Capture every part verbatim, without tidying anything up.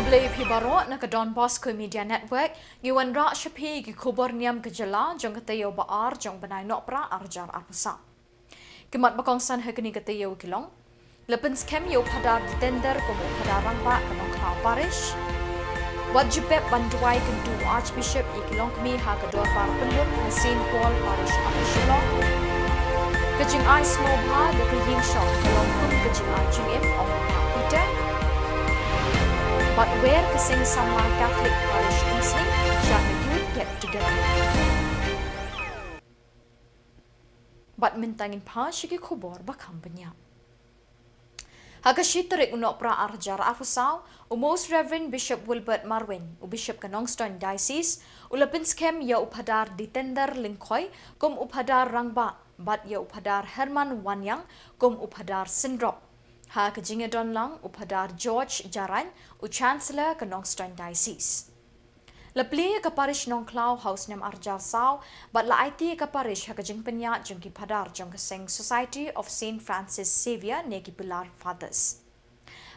Khublei phi baroh na ka Don Bosco Media Network, ngi wanrah sha phi ki khubor niam ka jylla jong ka taïew ba ar jong bnai Nohprah arhajar arphew saw. Ki mat ba kongsan ha kane ka taïew ki long: La pynskhem ïa u Phadar Jitender kum u Phadar Rangbah ka Nongkhlaw Parish. Wat ju pep ban duwai kyntu u Archbishop ïa ki longkmie ha ka dorbar pynlut ha Saint Paul Parish ha Shillong. Ka jingai sngewbha da ka ïing shong ka long kum ka jingai jingim, ong u Bah Peter. Bad wer ka Seng Samla Catholic Parish Umsning sha ka Youth Get Together. Bad mynta ngin phai sha ki khubor ba kham bniah. Ha ka shi tarik u Nohprah arhajar arphew saw, u Most Reverend Bishop Wilbert Marwein, u Bishop ka Nongstoiñ Diocese, u la pynskhem ïa u Phadar Jitender Lyngkhoi kum u Phadar Rangbah bad ïa u Phadar Herman Wanniang kum u Phadar Synrop. Ha ka jingïadon lang u Phadar George Jarain, u Chancellor ka Nongstoiñ Diocese. La plie ïa ka Parish Nongkhlaw ha u snem arhajar saw, bad la aiti ïa ka Parish ha ka jingpynïaid jong ki Phadar jong ka Seng Society of Saint Francis Xavier ne ki Pillar Fathers.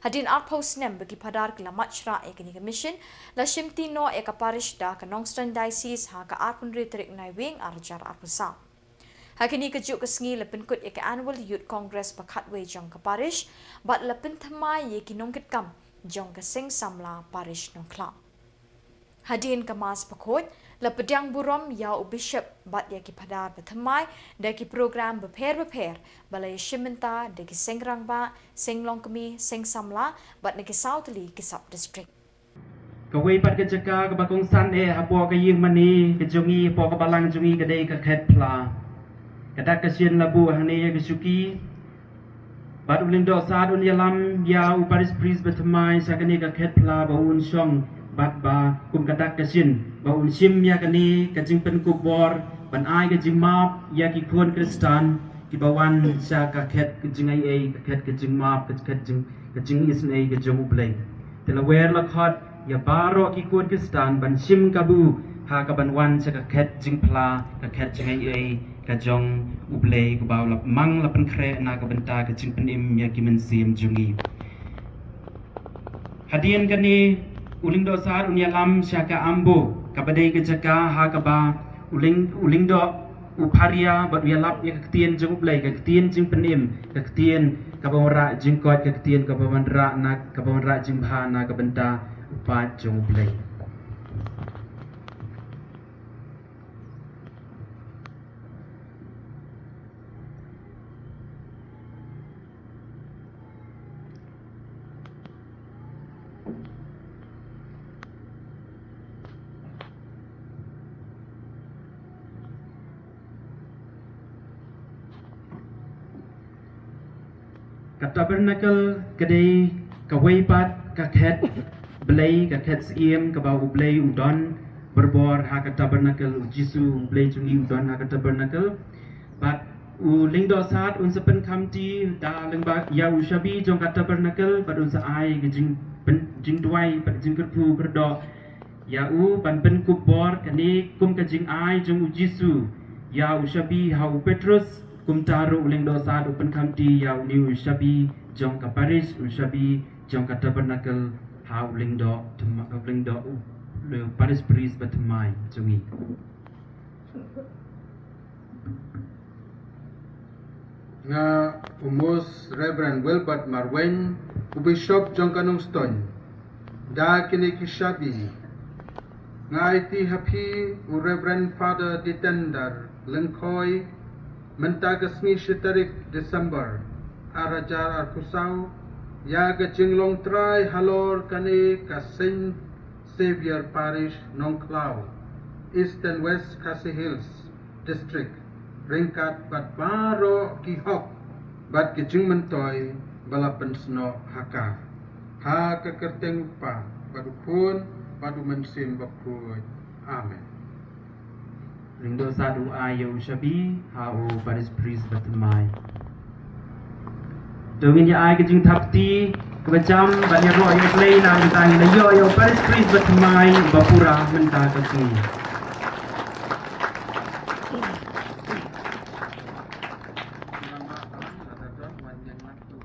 Hadien arphew snem ba ki Phadar ki la mad shrah ïa kane ka mission, la shimti noh ïa ka Parish da ka Nongstoiñ Diocese ha ka arphew hynriew tarik Naiwieng arhajar arphew saw. Ha kane kajuh ka sngi la pynkut ïa ka Annual Youth Congress ba khatwei jong ka Parish, bad la pynthymmai ïa ki nongkitkam jong ka Seng Samla Parish Nongkhlaw. Hadien ka Mass bakhuid, la pdiang burom ïa u Bishop bad ïa ki Phadar bathymmai da ki program bapher bapher ba la ïashim bynta da ki Seng Rangbah, Seng Longkmie, Seng Samla bad na ki saw tylli ki Sub District. Kawei pat ka jaka kaba kongsan eh hapoh ka ïing mane ka jong ngi, hapoh ka balang jong ngi ka dei ka Khet Phla. Ka dak ka shin la buh hangne ïa ka shuki. Bad u Lyngdoh Sad un ïalam ïa u Parish Priest bathymmai sha kane ka Khet Phla ba un shong bad ba kum ka dak ka shin ba un shim ïa kane ka jingpynkup bor ban ai ka jingmap ïa ki khun Khristan kiba wan sha ka khet ka jingaiei, ka khet ka jingmap, ka khet jing, ka jingisynei ka jong U Blei. Te la wer la khot ïa baroh ki khun Khristan ban shim kabu ha kaban wan sha ka Khet Jingphla, ka khet jingaiei ka jong U Blei kaba la mang la pynkhreh na ka bynta ka jingpynim ïa ki mynsiem jong ngi. Hadien kane u Lyngdoh Sad un ïalam sha ka Ambo kaba dei ka jaka ha kaba u Lyng, u Lyngdoh u pharia bad u ïalap ïa ka ktien jong U Blei, ka ktien jingpynim, ka ktien kaba wanrah jingkoit, ka ktien kaba wanrah na, kaba wanrah jingbha na ka bynta u paid jong U Blei. Ka tabernacle ka dei kawei pat ka khet Blei, ka khet syiem kaba U Blei u don barabor ha ka tabernacle, U Jisu U Blei jong ngi u don ha ka tabernacle. Bad u Lyngdoh Sad un sa pynkhamti da lyngba ïa u shabi jong ka tabernacle, bad un sa ai ka jing, pyn, jingduwai bad jingkyrkhu kyrdoh ïa u ban pynkup bor kane kum ka jingai jong U Jisu ïa u shabi ha u Petrus. Kumta ruh u Lyngdoh Sad u pynkhamti ïa une u shabi jong ka parish, u shabi jong ka tabernacle ha u Lyngdoh, u Lyngdoh, u Parish Priest bathymmai jong ngi. Nga u Most Reverend Wilbert Marwein, u Bishop jong ka Nongstoiñ, da kine ki shabi nga aiti ha phi u Reverend Father Jitender Lyngkhoi mynta ka sngi shi tarik December arhajar arphew saw ïa ka jinglong trai halor kane ka Saint Xavier Parish Nongkhlaw, Eastern West Khasi Hills District, ryngkat bad baroh ki hok bad ki jingmyntoi ba la pynsnoh ha ka, ha ka kyrteng U Kpa bad U Khun bad U Mynsiem Bakhuid. Amen. Lyngdoh Sad u ai ïa u shabi ha u Parish Priest bathymmai. To ngin ïa ai ka jingthap kti kaba jam bad ïaroh ïa U Blei na ka bynta ngin ïa ïoh ïa u Parish Priest bathymmai uba pura mynta ka sngi.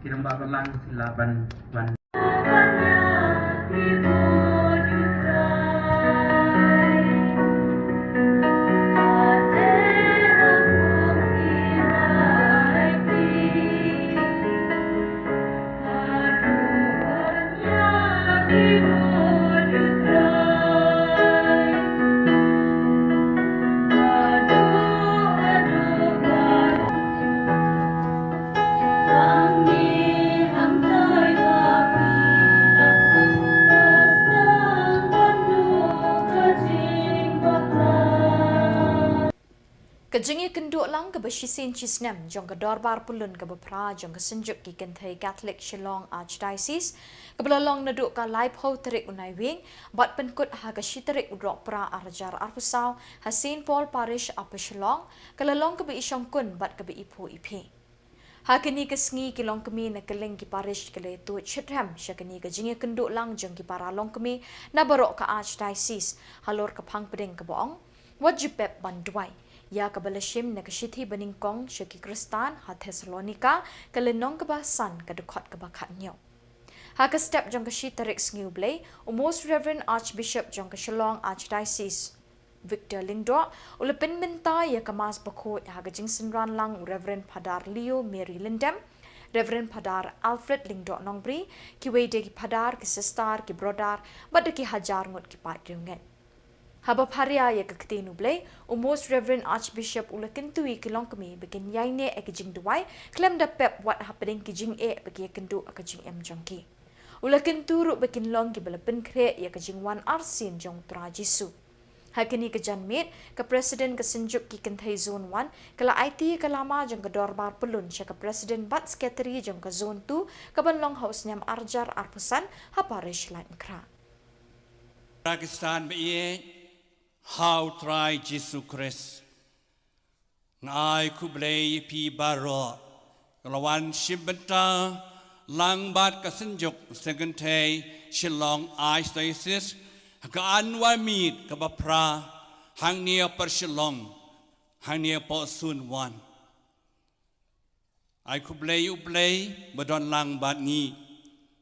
Ki rangbah balang sila ban wan. Ka jingïakynduh lang kaba shisien shisnem jong ka Dorbar Pyllun kaba phra jong ka Synjuk ki Kynthei Katholik Shillong Archdiocese, kaba la long naduh ka laiphew tarik u Naiwieng bad pynkut ha ka shi tarik u Nohprah ar hajar arphew saw ha Saint Paul Parish, Upper Shillong, ka la long kaba i shongkun bad kaba i phuh i phi. Ha kane ka sngi ki longkmie na kylleng ki parish ki la ïatuid shitrhem sha kane ka jingïakynduh lang jong ki para longkmie na baroh ka Archdiocese halor ka phang pdeng kaba ong, wat ju pep ban duwai. Ïa kaba la shim na ka shithi banyngkong sha ki Khristan ha Thessalonika, ka lynnong kaba san, ka dkhot kaba khathynñiew. Ha ka step jong ka shi tarik Sngi U Blei, u Most Reverend Archbishop jong ka Shillong Archdiocese, Victor Lyngdoh, u la pynmynta ïa ka Mass bakhuid ha ka jingsynran lang u Reverend Phadar Leo Mary Lyndem, Reverend Phadar Alfred Lyngdoh Nongbri, kiwei de ki phadar, ki sister, ki brother, bad da ki hajar ngut ki paid riewngeit. Haba pharia ïa ka ktien U Blei, u Most Reverend Archbishop u la kyntu ïa ki longkmie ba kin ïaineh ïa ka jingduwai khlem da pep wat hapdeng ki jingeh ba ki ïakynduh ha ka jingim jong ki. U la kyntu ruh ba kin long kiba la pynkhreh ïa ka jingwan arsien jong u Trai Jisu. Ha kane ka janmiet, ka President ka Synjuk ki Kynthei Zone One ka la aiti ïa ka lama jong ka Dorbar Pyllun sha ka President bad Secretary jong ka Zone Two, kaban long ha u snem ar hajar arphew san ha Parish Laitumkhrah. Pakistan ba ïeit, ha u Trai Jisu Khrist. Nga ai khublei ïa phi baroh, ka la wan shim bynta lang bad ka Synjuk Seng Kynthei Shillong Archdiocese, ha ka Annual Meet kaba phra, hangne ha Upper Shillong, hangne ha Zone One. Ai khublei U Blei ba don lang bad ngi.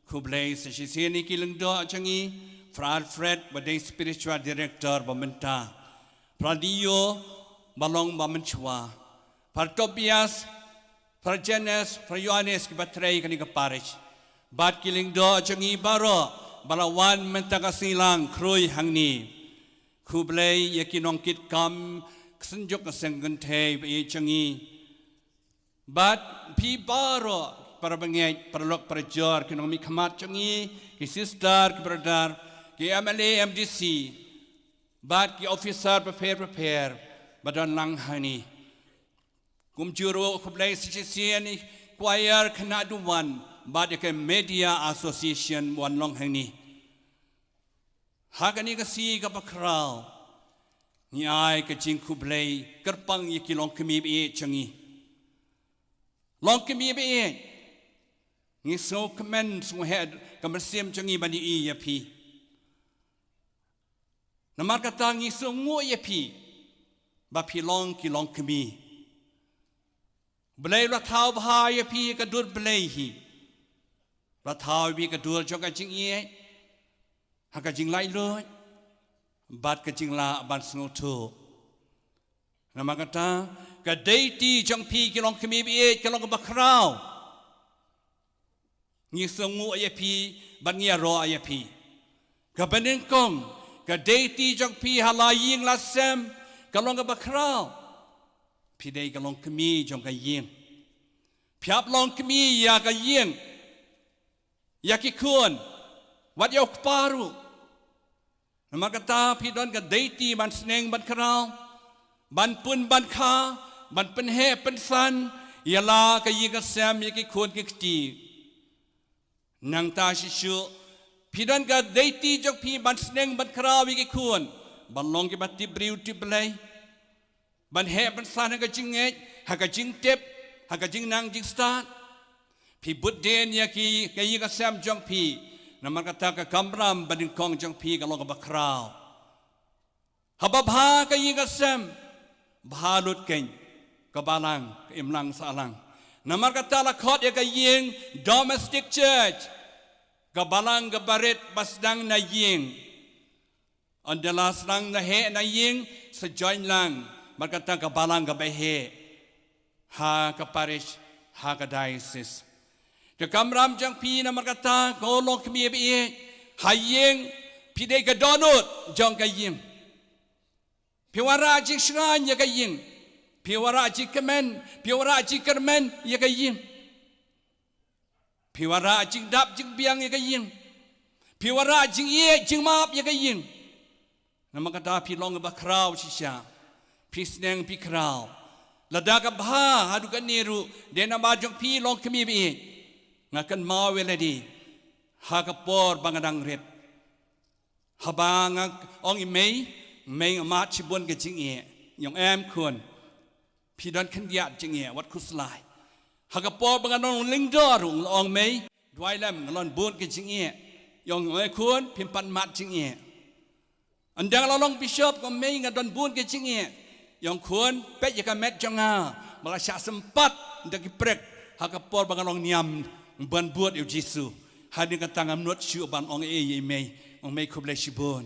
Khublei sa shisien ïa ki lyngdoh jong ngi, Phra Alfred ba dei Spiritual Director ba mynta, Phra Leo ba long ba mynshuwa, Phra Tobias, Phra Janes, Phra Ïoannis kiba trei kane ka parish, bad ki lyngdoh jong ngi baroh ba la wan mynta ka sngi lang khrui hangne. Khublei ïa ki nongkitkam ka Synjuk ka Seng Kynthei ba ïeit jong ngi. Bad phi baroh para bangeit, para lok para jor, ki nongmihkhmat jong ngi, ki sister, ki brother, ki M L A, M D C, bad ki officer bapher bapher ba don lang hangne. Kumjuh ruh khublei sa shisien ïa ki choir khynnah duwan bad ïa ka Media Association ba wan long hangne. Ha kane ka sngi kaba khraw, ngi ai ka jingkhublei kyrpang ïa ki longkmie ba ïeit jong ngi. Longkmie ba ïeit, ngi sngewkmen sngewheh ka mynsiem jong ngi ban ïohi ïa phi. Namar kata ngi sngewnguh ïa phi ba phi long ki longkmie. Blei u la thaw bha ïa phi ha ka dur Blei hi. U la thaw ïa phi ha ka dur jong ka jingïeit, ha ka jinglaitluid, bad ka jinglah ban sngewthuh. Namar kata, ka deiti jong phi ki longkmie ba ïeit ka long kaba khraw. Ngi sngewnguh ïa phi bad ngi ïaroh ïa phi. Kaba nyngkong, ka deiti jong phi ha la ïing la sem ka long kaba khraw. Phi dei ka longkmie jong ka ïing. Phi hap long kmie ïa ka ïing, ïa ki khun, wat ïa u kpa ruh. Namar kata phi don ka deiti ban sneng ban khraw, ban pun ban kha, ban pynheh pynsan ïa la ka ïing ka sem, ïa ki khun ki kti. Nangta shisha phi don ka deiti jong phi ban sneng ban khraw ïa ki khun, ban long kiba tip briew tip Blei, ban heh ban san ha ka jingngeit, ha ka jingtip, ha ka jingnang jingstad. Phi bud dien ïa ki, ka ïing ka sem jong phi. Namar kata ka kamram banyngkong jong phi ka long kaba khraw. Haba bha ka ïing ka sem, bha lut keiñ ka balang, ka imlang sahlang. Namar kata la khot ïa ka ïing domestic church, ka balang kaba rit ba sdang na ïing. Ynda la sdang na heh na ïing, sa join lang bad kata ka balang kaba heh ha ka parish, ha ka diocese. Ka kamram jong phi namar kata, ko longkmie ba ïeit, Ha ïing, phi dei ka dohnud jong ka ïing. Phi wanrah jingshngaiñ ïa ka ïing. Phi wanrah jingkmen, phi wanrah jingkyrmen ïa ka ïing. Phi wanrah jingdap jingbiang ïa ka ïing. Phi wanrah jingïeit jingmap ïa ka ïing. Namar kata phi long ba khraw shisha. Phi sneng phi khraw. Lada ka bha haduh kane ruh, dei namar jong phi longkmie baieit. Nga kynmaw ïa lade ha ka por ba nga dang rit. Haba nga ong ïa i mei, mei nga mad shibun ka jingeh. Nga ong em khun, phi don khyndiat jingeh, wat khuslai. Ha ka por ba nga don lyngdoh ruh nga ong mei, duwai lem, nga don bun ka jingeh. Nga ong em khun, phim pat mad jingeh. Ynda nga la long bishop, nga ong mei, nga don bun ka jingeh. Nga ong khun, peit ïa ka met jong nga, ba la shah sympat da ki prek ha ka por ba nga long niam ban bud ïa u Jisu. Hadien kata ngam nud shuh ban ong ei ïa i mei. Nga ong mei, khublei shibun.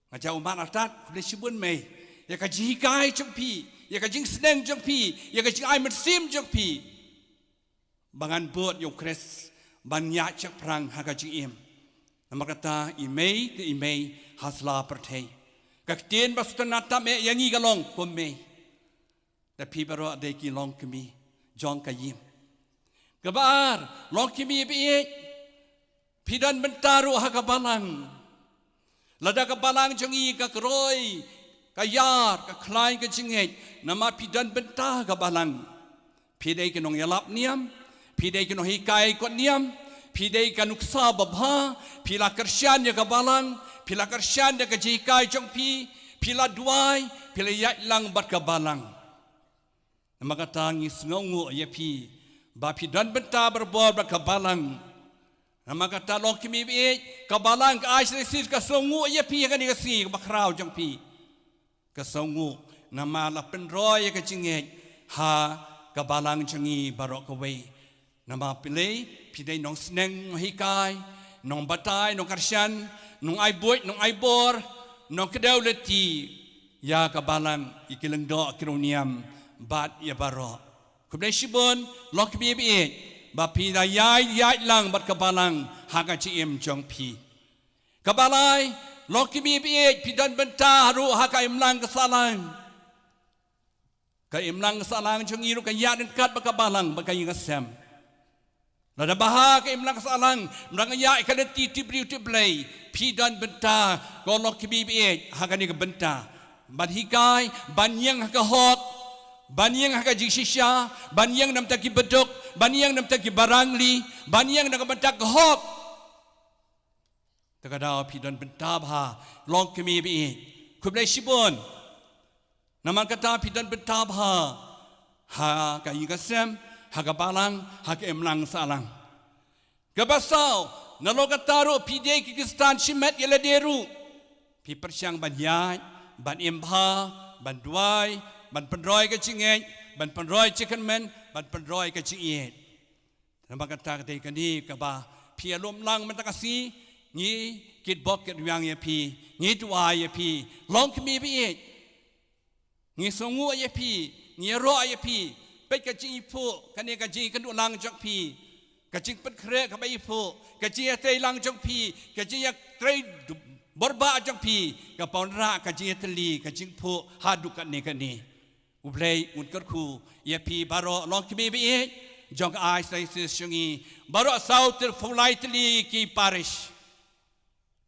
Nga jaw mad artat, khublei shibun mei, ïa ka jinghikai jong phi, ïa ka jingsneng jong phi, ïa ka jingai mynsiem jong phi. Ba ngan bud ïa u Khrist, ban ïaid shaphrang ha ka jingim. Namar kata i mei te i mei ha sla pyrthei. Ka ktien ba sngewtynnad tam eh ïa ngi ka long, ko mei, da phi baroh dei ki longkmie jong ka ïing. Kaba ar, longkmie baieit, phi don bynta ruh ha ka balang. Lada ka balang jong ngi ka kroi, ka ïar, ka khlaiñ ka jingngeit, namar phi don bynta ha ka balang. Phi dei ki nongïalap niam, phi dei ki nonghikai kot niam, phi dei ka nuksa babha, phi la kyrshan ïa ka balang, phi la kyrshan ïa ka jinghikai jong phi, phi la duwai, phi la ïaid lang bad ka balang. Namar kata ngi sngewnguh ïa phi ba phi don bynta barabor bad ka balang. Namar kata longkmie baieit, ka balang ka Archdiocese ka sngewnguh ïa phi ha kane ka sngi kaba khraw jong phi. Ka sngewnguh namar la pynroi ïa ka jingngeit ha ka balang jong ngi baroh kawei. Namar phi dei, phi dei nongsneng, nonghikai, nongbatai, nongkyrshan, nongai buit, nongai bor, nongkdew lynti ïa ka balang, ïa ki lyngdoh ki riewniam bad ïa baroh. Khublei shibun longkmie baieit ba phi da ïaid ïaid lang bad ka balang ha ka jingim jong phi. Kaba lai, longkmie baieit, phi don bynta ruh ha ka imlang ka sahlang. Ka imlang ka sahlang jong ngi ruh ka ïaid ryngkat bad ka balang bad ka ïing ka sem. Lada bha ka imlang ka sahlang, ym dang ïaid ka lynti tip briew tip Blei, phi don bynta ko longkmie baieit ha kane ka bynta. Ban hikai, ban ïeng ha ka hok, ban ïeng ha ka jingshisha, ban ïeng na ka bynta ki baduk, ban ïeng na ka bynta ki barangli, ban ïeng na ka bynta ka hok. Te ka daw phi don bynta bha longkmie baieit. Khublei shibun. Namar kata phi don bynta bha ha ka ïing ka sem, ha ka balang, ha ka imlang sahlang. Kaba saw, nalor kata ruh phi dei ki Khristan shimet ïa lade ruh. Phi pyrshang ban ïaid, ban im bha, ban duwai, ban pynroi ka jingngeit, ban pynroi jingkyrmen, ban pynroi ka jingïeit. Namar kata ka dei kane kaba phi ïalum lang mynta ka sngi, ngi kitbok kitrwiang ïa phi, ngi duwai ïa phi longkmie baieit. Ngi sngewnguh ïa phi, ngi ïaroh ïa phi. Peit ka jingiphuh, kane ka jingïakynduh lang jong phi, ka jingpynkhreh kaba iphuh, ka jingïatreilang jong phi, ka jingïatrei borbah jong phi, ka wanrah ka jingïatylli, ka jingphuh haduh katne katne. U Blei un kyrkhu ïa phi baroh longkmie baieit jong ka Archdiocese jong ngi, baroh saw tylli phew lai tylli ki parish.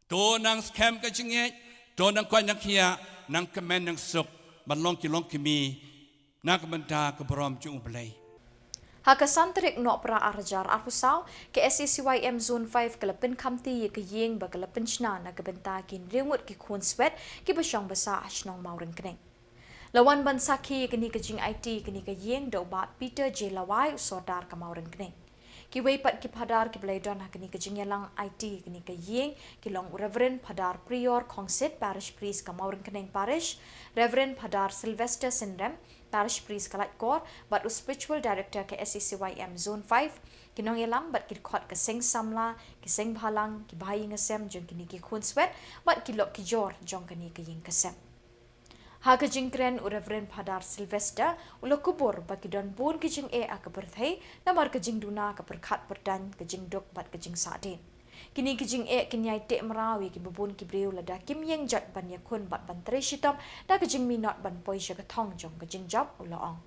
To nang skhem ka jingngeit, to nang koit nang khiah, nang kmen nang suk ban long ki longkmie na ka bynta ka burom jong U Blei. Ha ka san tarik Nohprah ar hajar arphew saw, ka S A C Y M Zone five ka la pynkhamti ïa ka ïing ba ka la pynshna na ka bynta ki hynriew ngut ki khun swet kiba shong ba sah ha shnong Mawryngkneng. La wan ban sakhi ïa kane ka jingaiti ïa kane ka ïing da u Bah Peter J Lawai, u Sordar ka Mawryngkneng. Kiwei pat ki phadar kiba la ïadon ha kane ka jingïalang aiti ïa kane ka ïing ki long u Reverend Phadar Prior Khongsit, Parish Priest ka Mawryngkneng Parish, Reverend Phadar Sylvester Synrem, Parish Priest ka Laitkor, bad u Spiritual Director ka S A C Y M Zone five, ki nongïalam bad ki dkhot ka seng samla, ki seng bhalang, ki bahaïing hasem jong kine ki khun swet bad ki lok ki jor jong kane ka ïing ka sem. Ha ka jingkren, u Reverend Phadar Sylvester u la kubur ba ki don bun ki jingeh ha ka pyrthei namar ka jingduna, ka pyrkhat pyrdaiñ, ka jingduk bad ka jingsahdien. Kine ki jingeh kin ïai teh mraw ïa kiba bun ki briew lada kim ïeng jot ban ïakhun bad ban trei shitom da ka jingminot ban poi sha ka thong jong ka jingjop, u la ong.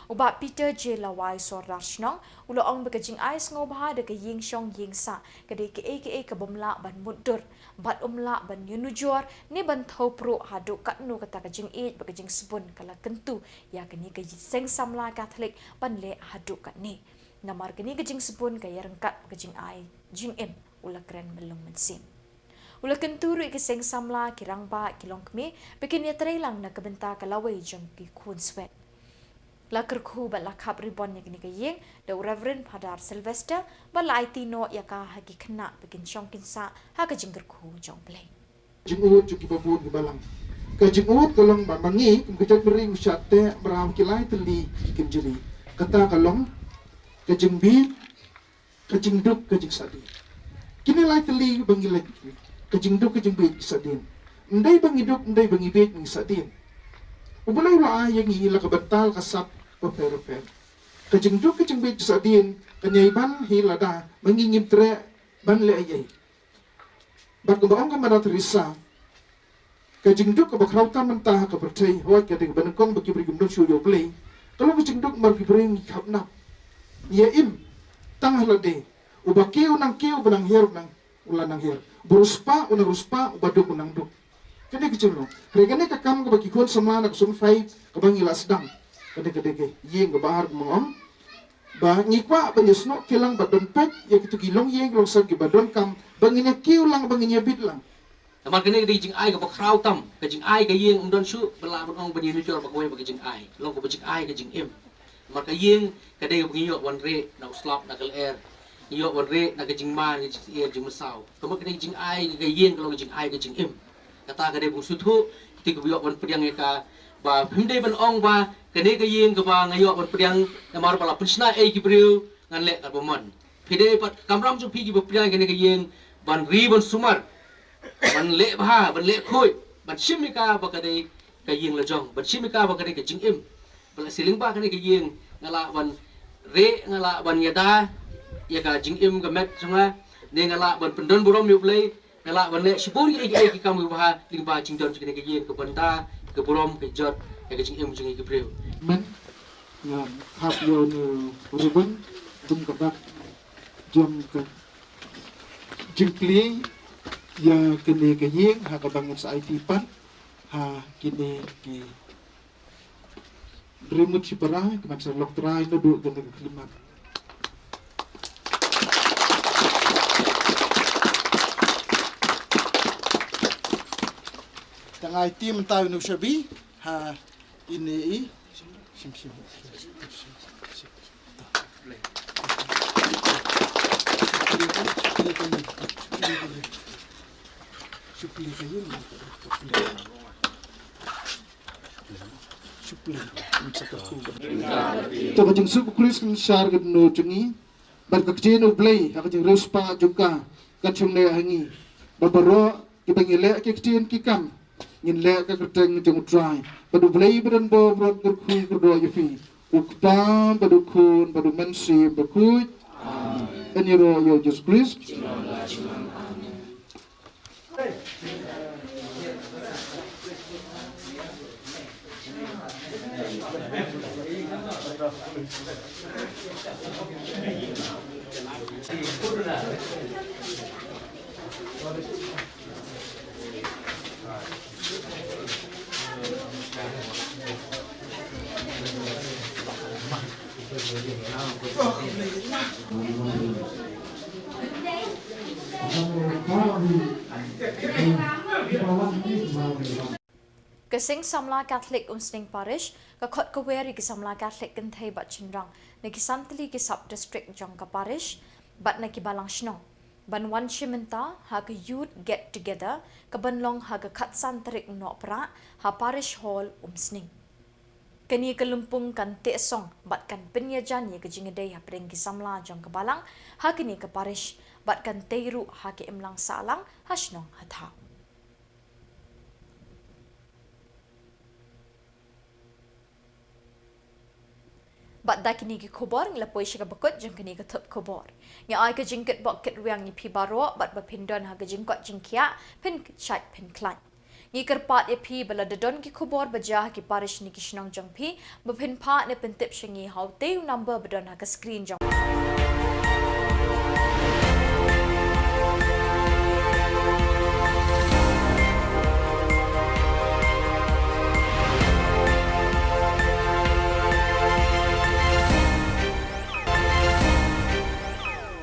U Bah Peter J Lawai, Sordar Shnong, u la ong ba ka jingai sngewbha da ka ïing shong ïing sah ka dei kaei kaei ka bym lah ban mutdur bad ym lah ban ïanujor ne ban thew pruh haduh katno kata ka jingïeit bad ka jingsbun ka la kyntu ïa kane ka seng samla Katholik ban leh haduh katne. Namar kane ka jingsbun ka ïaryngkat bad ka jingai jingim, u la kren myllung mynsiem. U la kyntu ruh ïa ki seng samla, ki rangbah, ki longkmie ba kin ïatrei lang na ka bynta ka lawei jong ki khun swet. La kyrkhu bad la khap ribon ïa kane ka ïing da u Reverend Phadar Sylvester bad la aiti noh ïa ka ha ki khynnah ba kin shong kin sah ha ka jingkyrkhu jong U Blei. Jingud jong kiba bun ki balang. Ka jingud ka long ba ma ngi kum ka jaitbynriew ngi shah teh mraw ki lai tylli ki jingïeit. Kata ka long ka jingbieit, ka jingduk, ka jingsahdien. Kine lai tylli ba ngi leit, ka jingduk, ka jingbieit, ka jingsahdien. Ym dei ba ngi duk, ym dei ba ngi bieit, ngi sahdien. U Blei u la ai ïa ngi la ka bynta, la ka sap bapher bapher. Ka jingduk, ka jingbieit, ka jingsahdien kan ïai ban hi lada ma ngi ngim treh ban leh ei ei. Bad kumba ong ka Mother Teresa, ka jingduk kaba khraw tam mynta ha ka pyrthei, hooid, ka dei kaba nyngkong ba ki briew kim don shuh ïa U Blei. Ka long ka jingduk namar ki briew ngi khapnap, ngi ïa im tang ha lade. Uba kiew u nang kiew, uba nang her u nang, u la nang her, uba riewspah u nang riewspah, uba duk u nang duk. Kane ka jinglong. Hynrei kane ka kam kaba ki khun samla na ka zone five kaba ngi la sdang, kane ka dei ka ïing kaba ar, kumba nga ong, ba ngi kwah ban ïasnoh kiew lang, ba don peit ïa kito ki longïing longsem kiba donkam, ba ngin ïa kiew lang, ba ngin ïa bit lang. Namar kane ka dei ka jingai kaba khraw tam, ka jingai ka ïing ym don shuh ba lah ban ong ban ïanujor bad kawei bad ka jingai. Long kaba jingai ka jingim. Namar ka ïing ka dei kaba ngi ïoh ban rieh na u slap, na ka lyer, ngi ïoh ban rieh na ka jingma, na ka jingsier jingmynsaw. Namar kane ka jingai ka ïing ka long ka jingai ka jingim. Kata ka dei ba ngi sngewthuh, kito kiba ïoh ban pdiang ïa ka, ba phim dei ban ong ba kane ka ïing kaba nga ïoh ban pdiang namar ba la pynshna ei ki briew, ngan leh katba mon. Phi dei pat kamram jong phi kiba pdiang ïa kane ka ïing ban ri ban sumar, ban leh bha, ban leh khuid, ban shim ïa ka ba ka dei ka ïing la jong, ban shim ïa ka ba ka dei ka jingim. Ba la shiliang ba kane ka ïing nga lah ban rieh, nga lah ban ïada ïa ka jingim ka met jong nga, ne nga lah ban pyndon burom ïa U Blei, nga lah ban leh shibun kiei kiei ki kam kiba bha lyngba jingdon jong kane ka ïing, ka bynta, ka burom, ka jot ïa ka jingim jong ngi ki briew. Mynta nga hap ïa une u ribbon kum ka dak jong ka jingplie ïa kane ka ïing ha kaba ngin sa aiti pat ha kine ki ri mut shipara, ki ban sa lok trai naduh kane ka khyllipmat. Tang aiti mynta une u shabi ha ine i. Shim, shim. To ka jingsuk u Khrist kan shah ka dohnud jong ngi, bad ka ktien U Blei ha ka jingriewspah jong ka kan shong leh ha ngi. Ba baroh kiba ngi leh ki ktien ki kam, ngin leh ka kyrteng jong U Trai bad U Blei ba don bor bad kyrkhu kyrdoh ïa phi, U Kpa bad U Khun bad U Mynsiem Bakhuid. Amen. Yn ïaroh ïa U Jisu Khrist. Ka Seng Samla Katholik Umsning Parish ka khot kwer ïa ki samla Katholik kynthei bad shynrang na ki san tylli ki sub district jong ka parish bad na ki balang shnong ban wan shim bynta ha ka Youth Get Together ka ban long ha ka khatsan tarik Nohprah ha Parish Hall Umsning. Kane ka lympung kan teh song bad kan pynïajan ïa ka jingïadei hapdeng ki samla jong ka balang ha kane ka parish bad kan tei ruh ha ka imlang sahlang ha shnong ha thaw. Bad da kine ki khubor ngi la poi sha kaba kut jong kane ka thup khubor. Ngi ai ka jingkitbok kitrwiang ïa phi baroh bad ba phin don ha ka jingkoit jingkhiah, phin shait phin khlaiñ. Ngi kyrpad ïa phi ba lada don ki khubor ba jia ha ki parish ne ki shnong jong phi, ba phin phah ne pyntip sha ngi ha utei u number ba don ha ka screen jong